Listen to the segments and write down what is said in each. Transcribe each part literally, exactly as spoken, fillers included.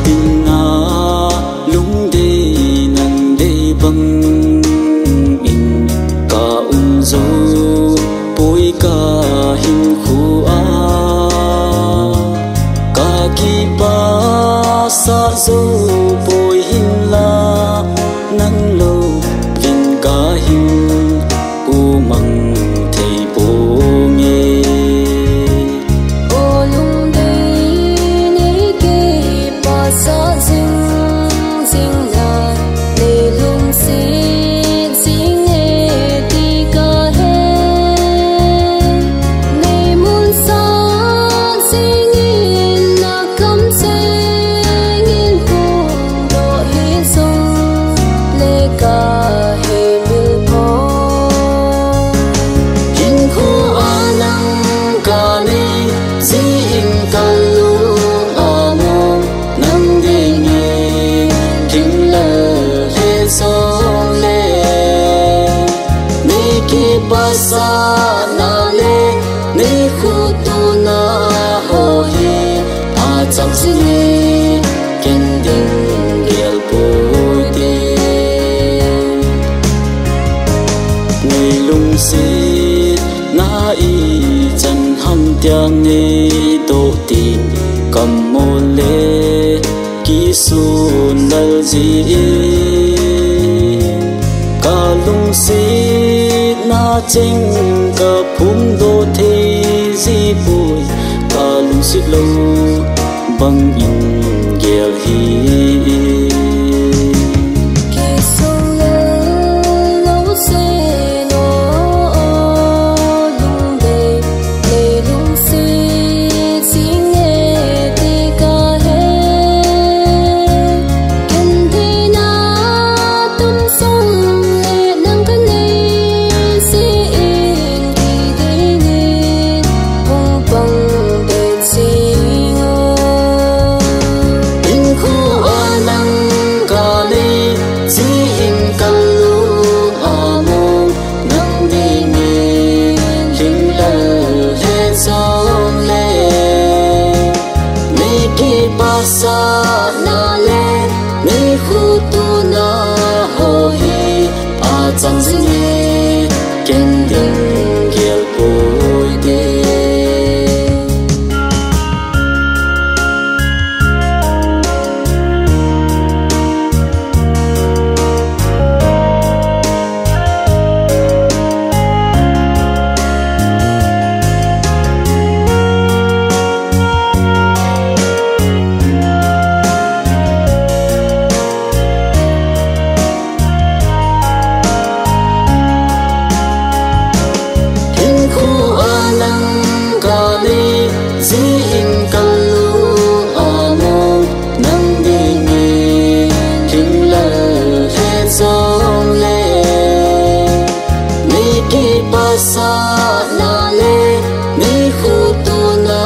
Tina lungdei nang dei bang in ka um zo poi ka hinkho a. Ka kipah sah zo poi hinla nang lou vin ka hinkho mang thei ponge. O lungdei nei kipah sah jing jing lai, nei lungset jing e ti ka he. Nei mun sah jing in na kam jing in kong doh hi jong le ka he mil pho. Hinkho a nang ka nei, jing in ka lung a mong, nang ding in thing lal he jong le. Nei kipah sah na le, nei khutuhna ho hi, a chang jing e, ken ding gel poi te. Nei lungsetna ichan ham tia nei doh ti kam mo le kisun lal ji e. Ka lungsetna cheng ka phongdoh thei ji poi, ka lungset lou bang in gel hi. Kisun lal lou se no, o lungdei, nei lungset jing e ti ka he. Ken theina tam song le nang ka nei jing in, kidei in hung pang be jing o. Hinkho a nang ka nei, jing in ka lung a mong, nang ding in thing lal he jong le. Nei kipah sah na le, nei khutuhna ho hi, a chang jing e, ken ding gel poi te. Hinkho a nang ka nei, jing in ka lung a mong, nang ding in thing lal he jong le. Nei kipah sah na le, nei khutuhna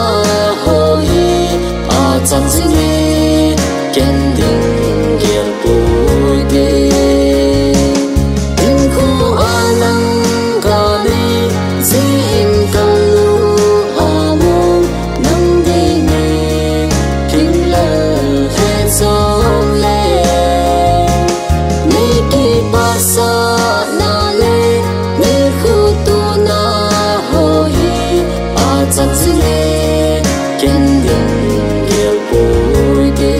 ho hi, a chang jing e, ken ding gel poi te. Hinkho a nang ka nei, jing in ka lung a mong, nang ding in thing lal he jong le. Nei kipah sah na le, nei khutuhna ho hi, a chang jing e, ken ding gel poi te.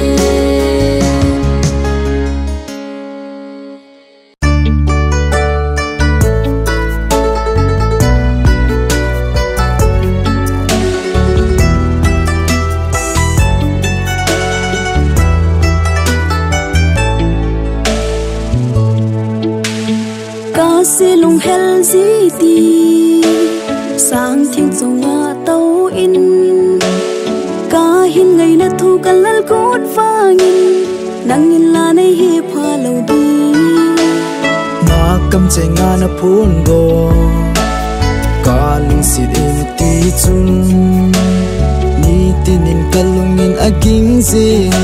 Ka se lunghel ji ti, sang thing chunga tou in. Ka hin ngaina thu ka lal kut vangin, nang in la nei hi pha lou ding. Na kam chenga na phondoh, ka lungset in ti chun. Nitin in ka lung in a ging jin,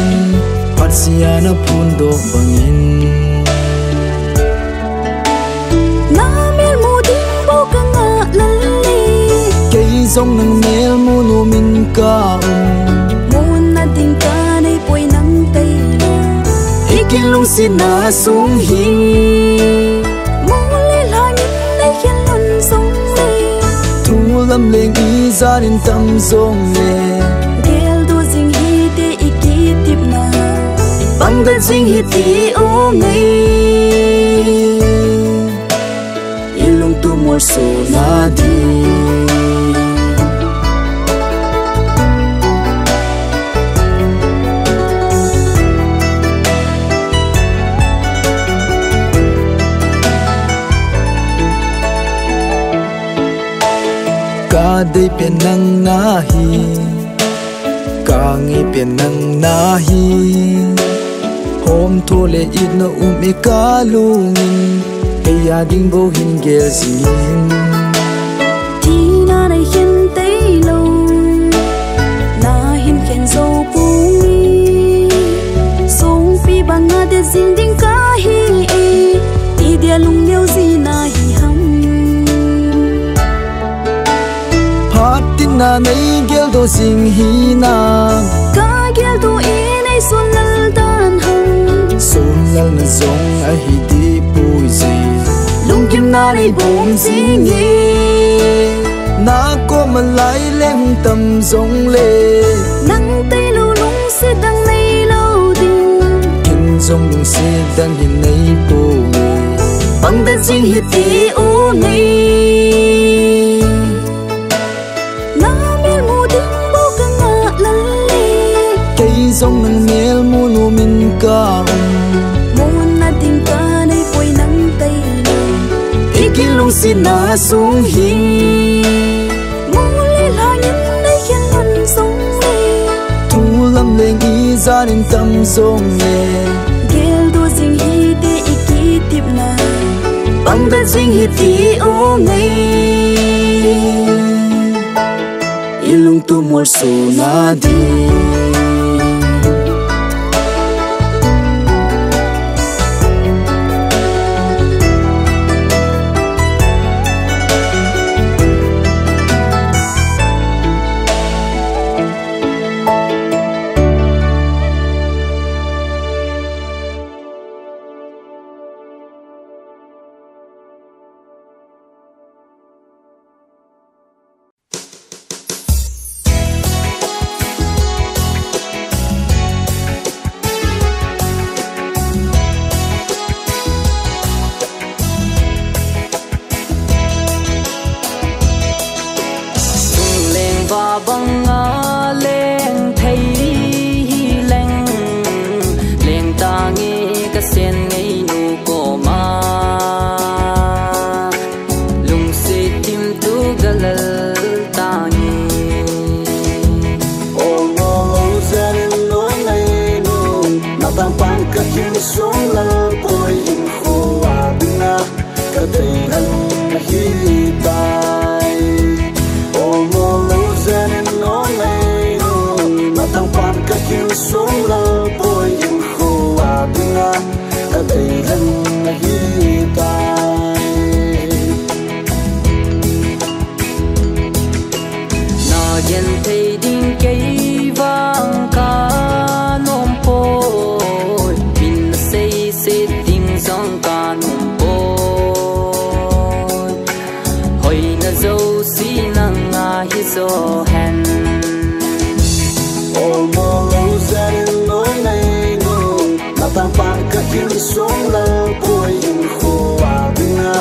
phat sia na phondoh bangin. Na mel mu ding bou ka ngah lal e. Kei jong nang mel mu nom in ka um. Mun na ding ka nei poi nang Lungsetna sung hi. Mol le lhangin nei khen lhon jongle. Thu lam leng ijat in tam jongle. Geldoh jing hite i kitepna. Pangdet jing hite o ngai. I lungtup molso na ding. Ka dei pen nang nahi. Ka ngei pen nang nahi. Hom tho le itna um e ka lungin. Kei a ding bou hin gel jing in. Thina nei khen tei lou. Na hin khen jou poi. Songpi banga det jing ding ka hi e. Idia lungneo ji nahi ham. Phat tina nei geldoh jing hinam. Ka geldoh e nei sonlal dan ham. Sonlal na jong ahi deh poi ji. Lunggimna nei bom jing e. Na koma lai leng tam jongle. Nang tei lou lungset dang nei lou ding. Ken jong lungset dang hin nei poi. Pangdet jing hite o ngai. Na mel mu ding bou ka ngah lal e. Kei jong nang mel mu nom in ka um. Mona ding ka nei poi nang tei lou. I kilungsetna sung hi. Mol le lhangin nei khen lhon jongle. Thu lam leng ijat in tam jongle. Geldoh jing hite i kitepna. Pangdet jing hite o ngai. I lungtup molso na ding. Leng va banga leng thei hi leng, leng tange ka sen ngei nu koma. Lungset thim tu galal tange. O mo lo zen in no nei nu, na tang pan ka hin sung lal poi in khua dinga. Ka dei lhon ahi tai. O mo lo zen in no nei nu, na tang pan ka hin sung lal poi in khua dinga. Ka dei lhon ahi tai. Na gen thei ding kei vang ka nom poi, min na sei se ding jong ka nom poi. Hoina jouse nanga hi jo hen. O mo lo zen in no nei nu, na tang pan ka hin sung lal poi in khua dinga.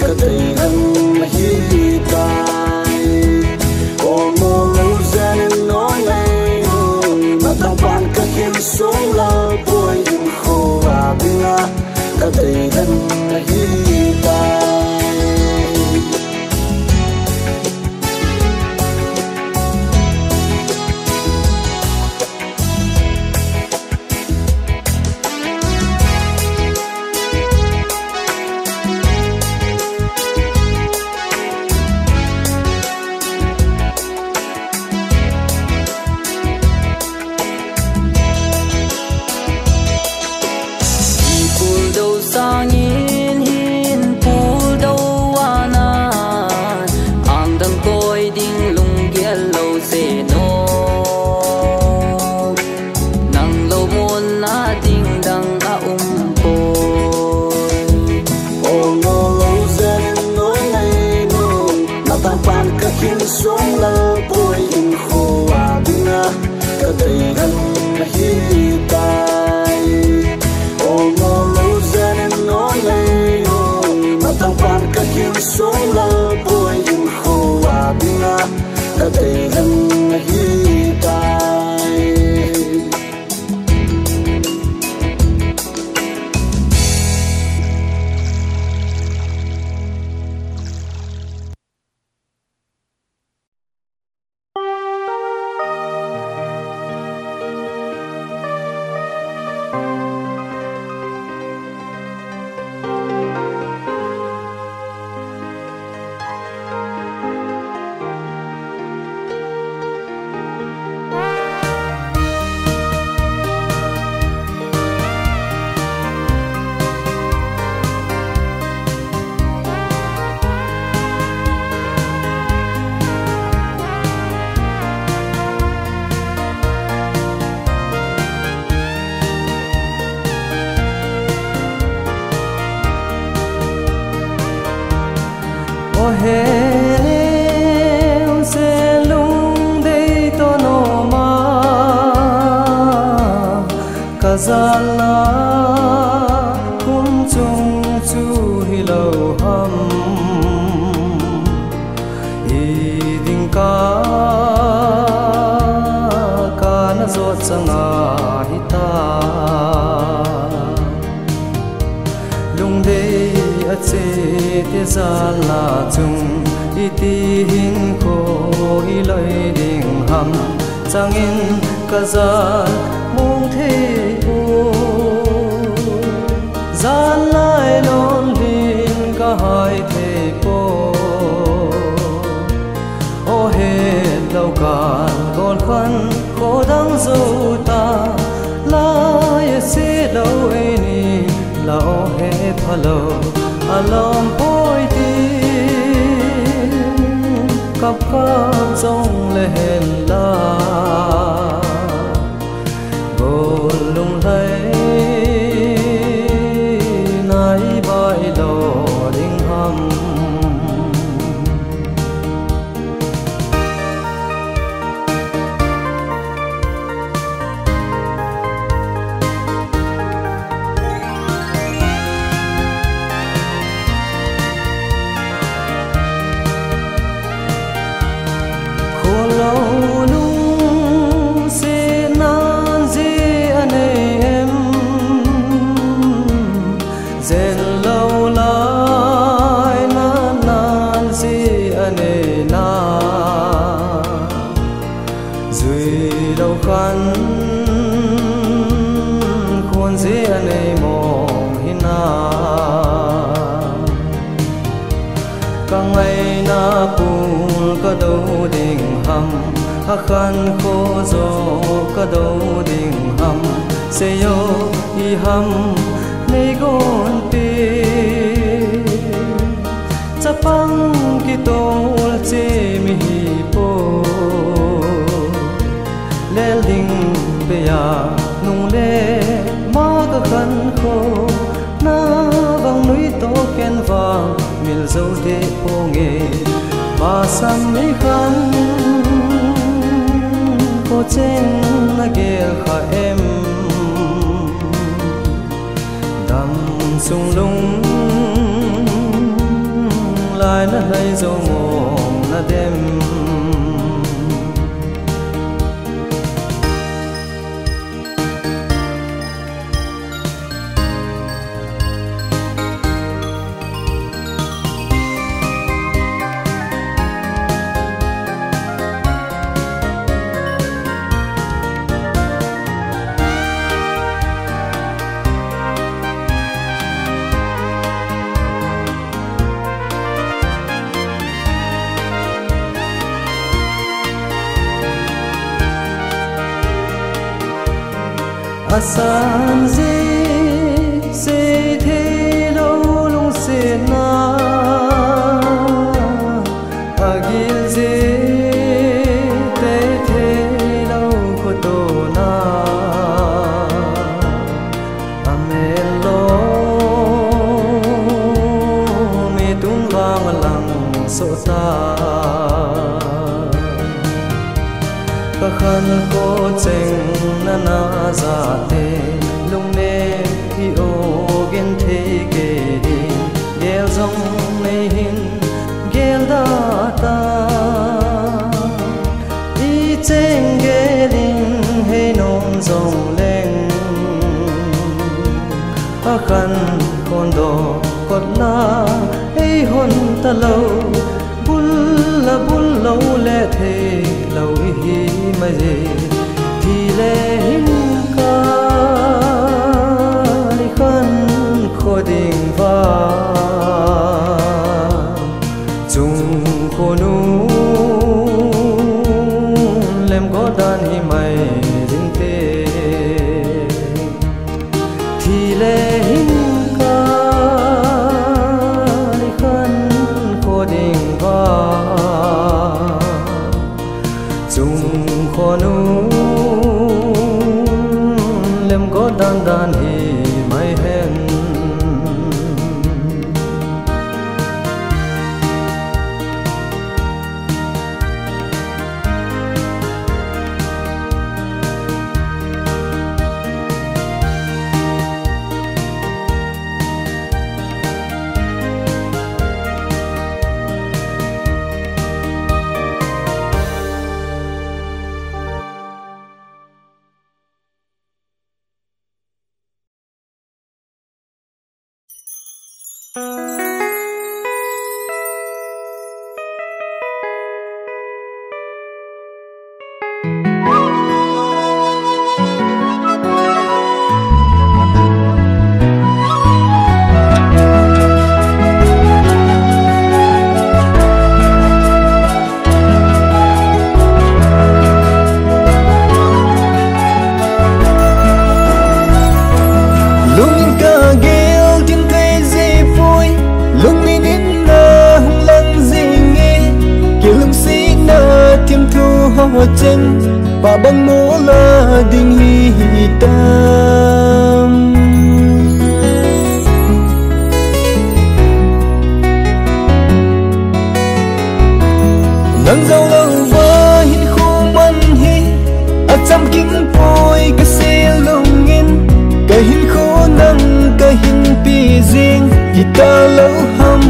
Ka dei lhon ahi tai. O mo lo zen in no nei nu, na tang pan ka hin sung lal poi in khua dinga. Ka dei lhon ahi tai. Kajana kum chung chu hilou ham, iding ka, kana jot changa hita. Lungdei ache te jana chung, iti hinkho iloi ding ham, changin kajat mong thei po. Jan lai lon lin kahai thei po. O het lou kan gol khan khodang jou ta. Lai ase lou eini la o he phalou alom poi ti. Kap kap jong le hen la. Gol lunglhai nai bai lo ding ham. Kholou lungsetnan ji anei em? Jen lou lai nan nan ji anei na. Jui lou khan khun ji anei mong hina. Ka ngaina pul ka do ding ham, a khan kho jo ka do ding ham, sei o i ham nei gon pi. Chapang kitol che mi hi po. Lel ding beya nung le ma ka khan kho, na vang nui to ken vang mil zo de ponge. Ma sam mi khan ko chen na gel kha em? Dam sung lung lai na lai zo mong na dem. Asan ji sei thei lou lungsetna, agil ji tei thei lou khotona. Amel lo mi tun vang lang so ta. Ka khan ko cheng na na ja te, lungnem hi o gen thei ke di, gel jong nei hin gel da ta. I cheng gelin hei nom jong leng, a khan kon do kot la ei hon ta lo, bul la bul lo le thei lo i hi mai je. Thi le hin ka ni khan kho ding va. Chung khonun lem go dan hi mai jing te. Thi le hin ka ni khan kho ding va. Chung khonun lem go dan dan hi mai hen. Lungin kagel thim thei jipoi, lungin in na hung lang jing e, kilungsetna thim thu ho cheng, pa bang mola ding hi hitam. Nang jou louva hinkho man hi achamkim poi, kasei lungin kahinkho nang kahin pe jing, hita lou ham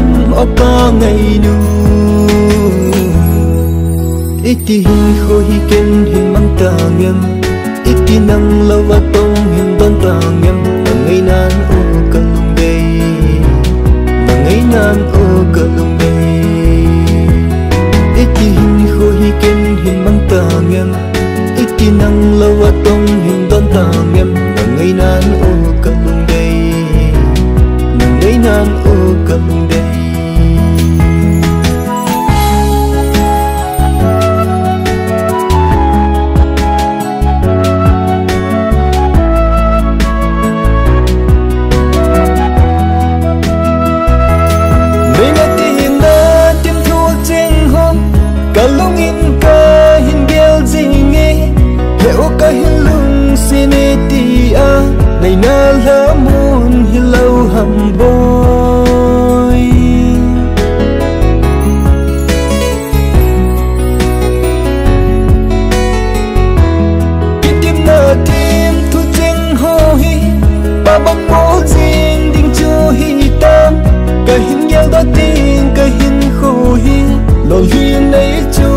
o ka ngainu. Iti hinkho hi ken hin mang tang em? Iti nang louva tong hin don tang em? Nang ngainan o ka lungdei, nang ngainan o ka lungdei. Iti hinkho hi ken hin mang tang em? Iti nang louva tong hin don tang em? Nang ngainan o ka lungdei, nang ngainan o ka lungdei. Nei na tina thim thu ching ho, ka lungin kahin gel jing e, he o kahin lungset e tia, nei na lhamon hilou ham boi. Kitepna thim thu ching ho hi, pa bang mol jing ding chu hitam. Kahin geldoh ding kahinkho hi, lolhing nei chu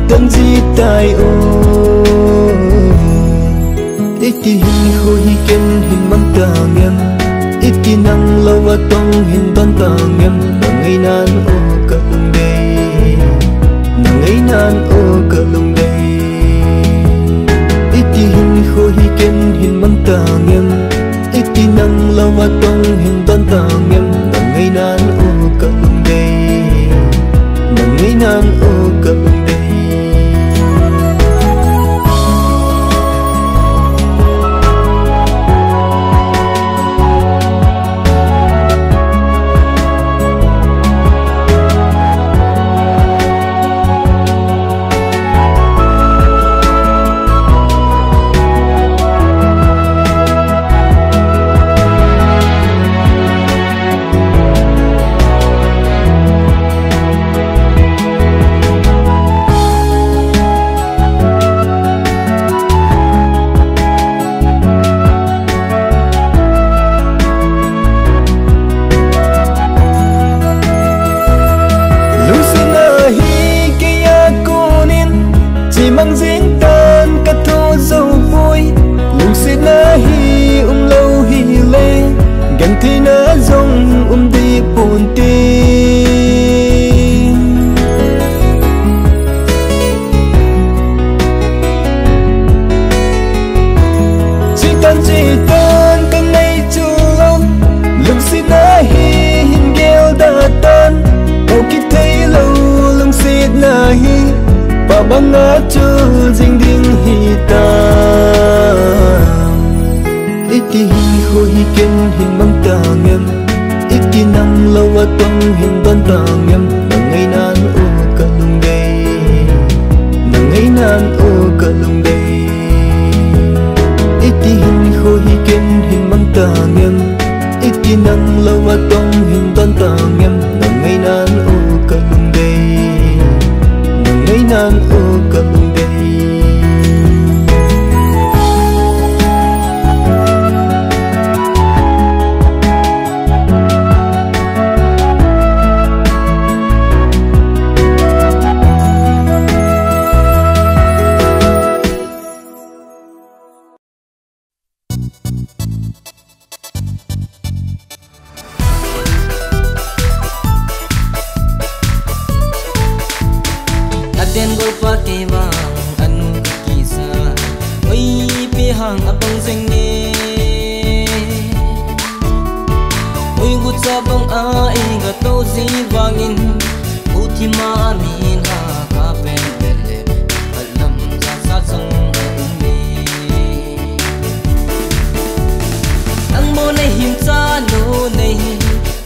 tan ji tai o. Iti hinkho hi ken hin mang tang em? Iti nang louva tong hin don tang em? Nang ngainan o ka lungdei, nang ngainan o ka lungdei. Iti hinkho hi ken hin mang tang em? Iti nang louva tong hin don tang em? Nang ngainan o ka lungdei, nang ngainan o ka lungdei. Lungsetna hi kei a konin chemang jing tan ka tho jou poi. Lungsetna hi umlou hile, gentheina jong um deh ponte. Chetan chetan ka nei chu lou, lungsetna hi hin geldoh tan. Kou kithei lou lungsetna hi, pa banga chul jing ding hitam. Iti hinkho hi ken hin mang tang em? Iti nang louva tong hin don tang em? Nang ngainan o ka lungdei, nang ngainan o ka lungdei. Iti hinkho hi ken hin mang tang em? Iti nang louva tong hin don tang em? Nang ngainan o ka lungdei, nang ngainan o ka lungdei. Vang anu kisa, oi pi hang abang jeng e. Oi gucha bang a inga to ji vangin, u thima min ha ka pen bele, alam ja sa sang a um e. Nang mo nei him cha nu nei,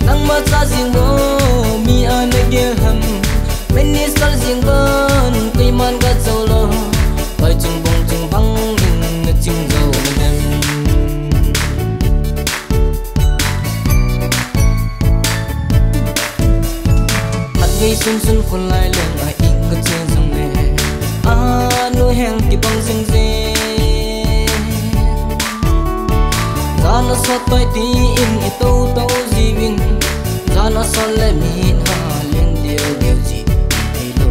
nang ma cha jing mo mi a na gel ham. Minister jing ban, kei man ka chau lo. Oi chung bong chung bang, ing na ching zo na dem. Hat vei sun sun khun lai leng a ing ka che jong le. A nu hel ki bang jing je. Jana sot toi ti in i to to ji vin. Jana sot le mi ha len diu diu ji. Thei lo,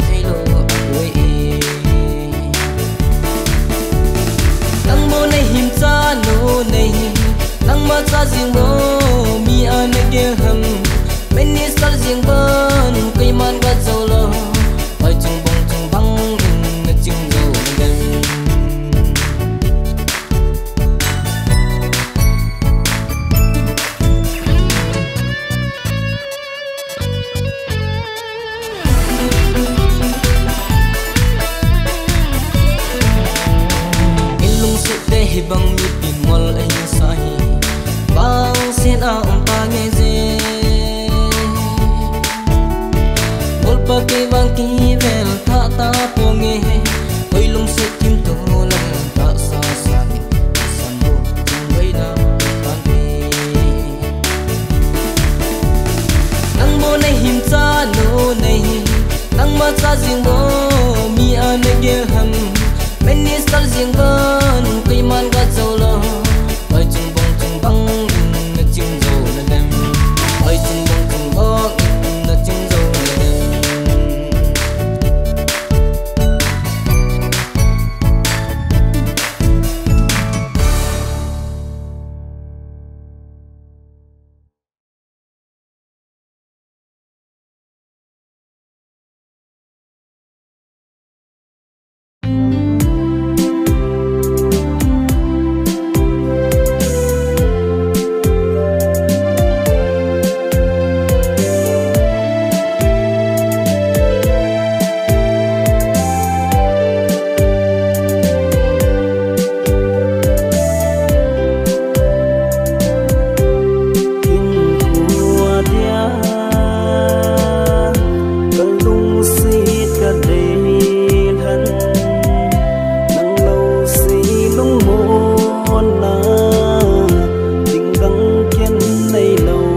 thei lo, a koi e. Nang mo nei him cha nu nei, nang ma cha jing mo mi a na gel ham. Minister jing ban, kei man ka chau lo. Oi chung bong chung bang, ing na ching zo na dem. Ilungset te hibang mipi mol ahi sa hi, bang sen a um ta nge je. Golpa kei vang kivel tha ta po nge, koi lungset kim to lang ta sa sa ni. Nang mo nei him cha nu nei, nang ma cha jing mo mi a na gel ham. Minister jing ban, kei man ka chau lo. Oi chung bong chung bang, ing na ching zo na dem. Oi chung bong chung bang, ing na ching zo na dem. Hinkho a dia ka lungset ka dei lhan, nang lou sei lungmonna ding dang khen nei lou.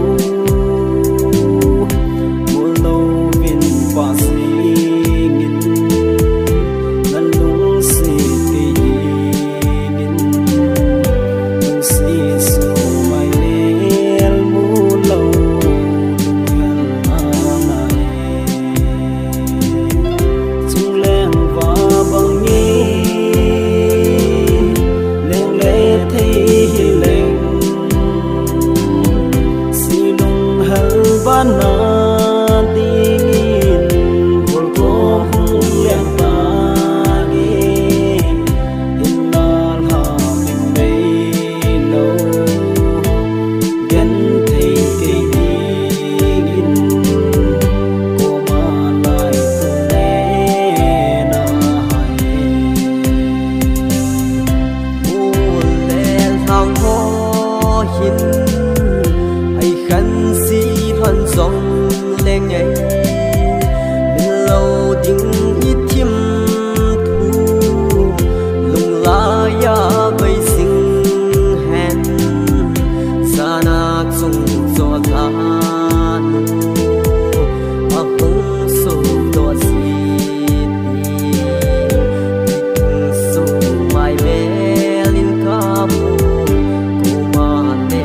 Mol louvin pa singin, na lungset kei hi. Bana dingin golko hung leng ta nge. Inna lha min nei lou, genthei kei dingin, koma lai tu nena hai. Mol le lhang ho hin, ai khan si lhon jong leng ei, min lo ding i thim thu, lunglai a bei sing hen, zana chung cho ta nu, a hung so to si ti, i hung so mai mel in ka pu, kuma te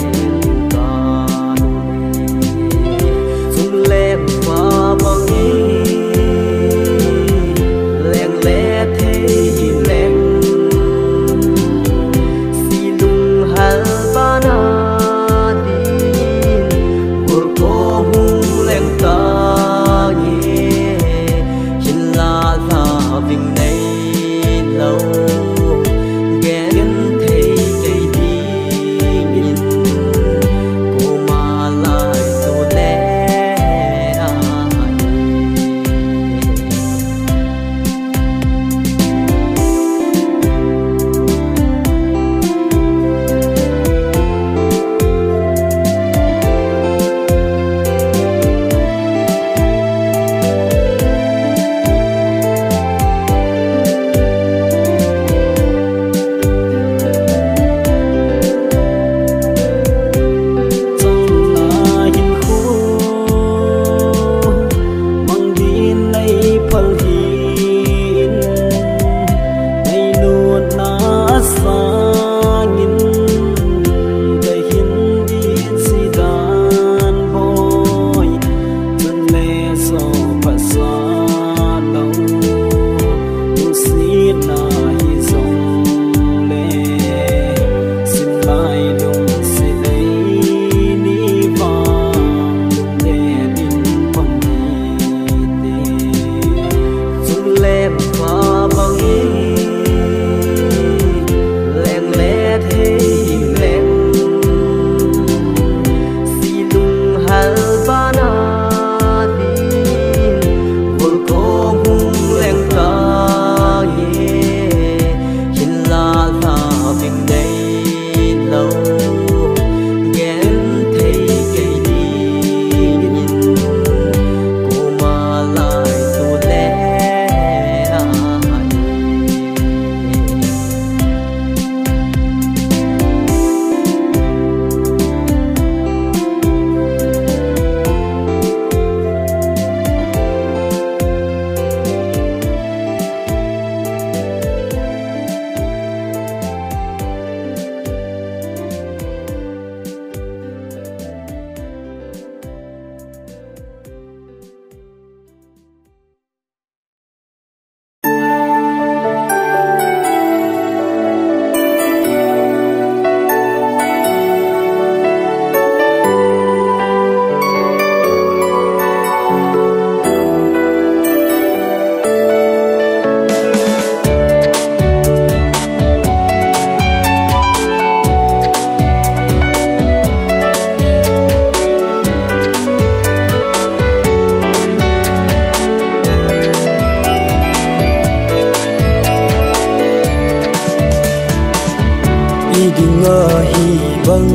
Bang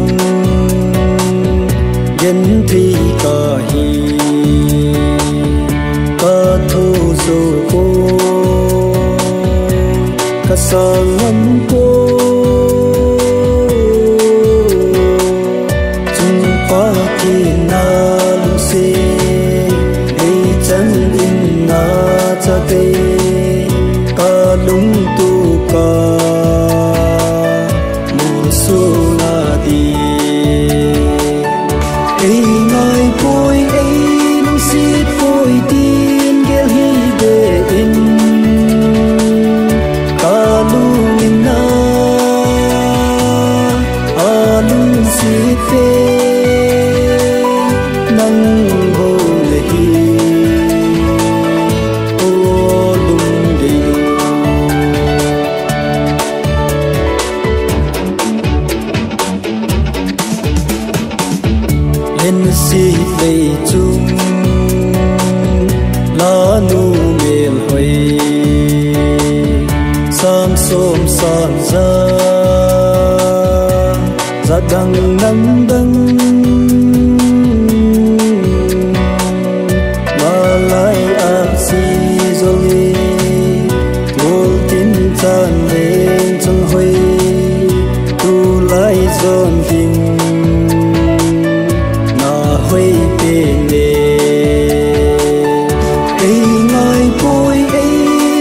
genthei kahi, kathu soh poi, kasang ngam poi. Chung Pathen nalungset, ei chan in nachate, kalungtup a Munsung a ti. Ei ngai poi, ei lungset poi tin gel hi be in. Ka lung in a, a lungset pen nang bou le hi. O lungdei. Lensi lei chung lanu melhoi, sang som sang za, za dang nam dang. Malai a si zong e, gol tin chan leng chang hoi, tulai zon ding na hoi pen e. Ei ngai poi, ei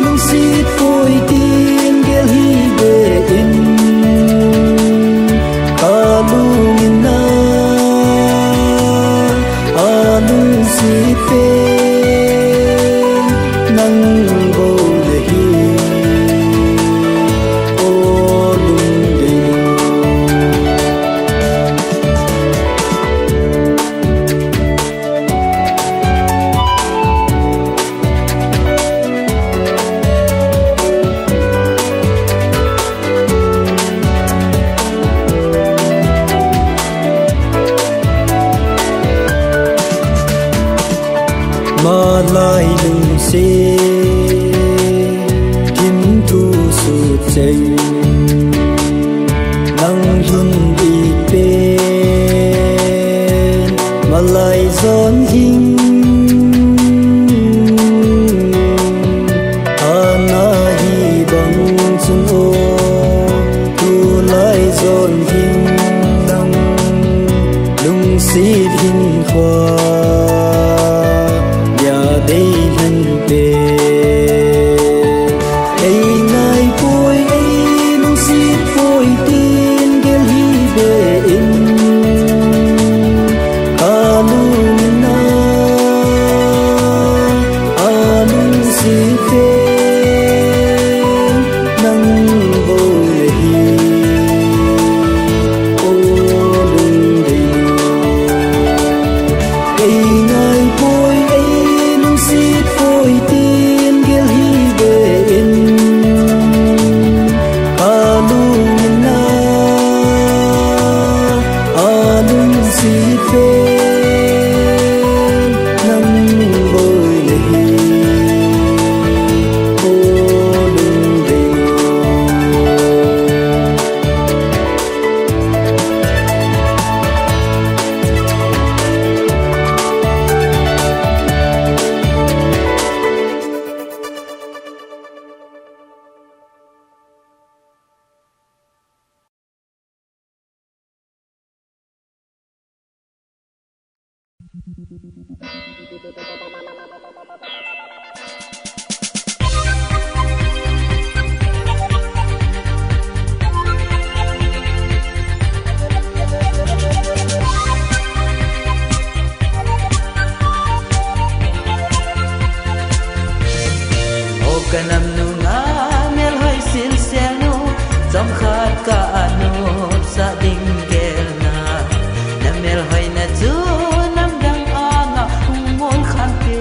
lungset poi tin gel hi be in. Ka lung in a, a lungset pen nang bou le hi. O lungdei. Malai lungset, thim thu sut cheng, nang lhun it pen, malai zon hing. Ana hi bang chun o, tulai zon hin dang, lungset hin khua, ya dei hin pe. Ei ngai poi, ei lungset poi tin gel hi be in. Ka lung in a, a lungset pen nang bou le hi. O lungdei. Ei ngai poi, ei lungset poi tin gel hi be in. Ka lung in a, a lungset pen nang bou le hi. O lungdei. O ka nam nunga melhoi silsel nu, chomkhat ka anopsah ding gelna. Na melhoina chu namdang anga hung mol kham te.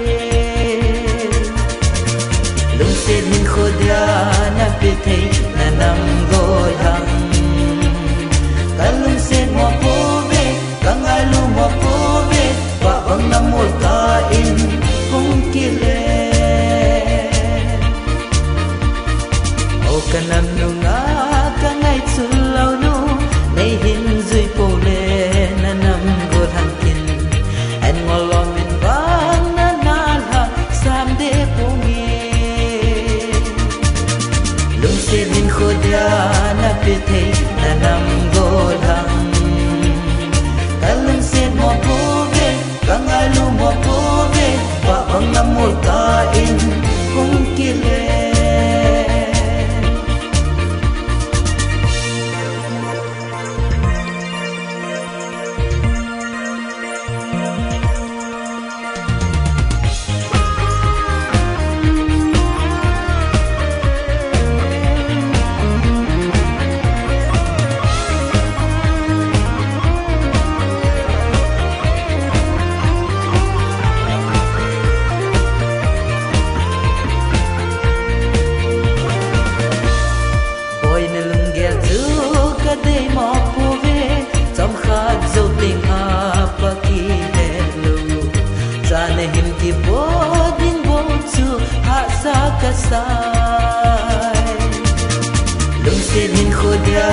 Lungset hinkho dia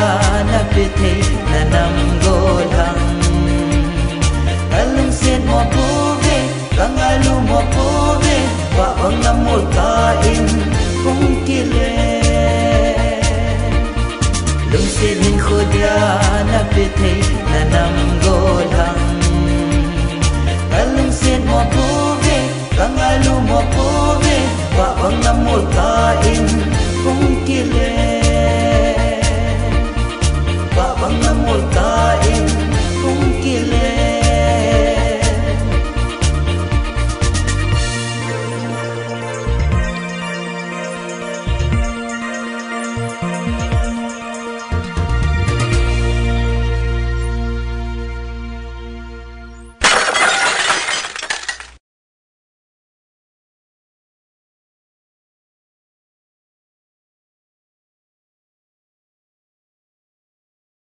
napeh thei na nam gollhang. Kalungset mo pouve, kangailou mo pouve, pabang na molkah in hung kile. Lungset hinkho dia napeh thei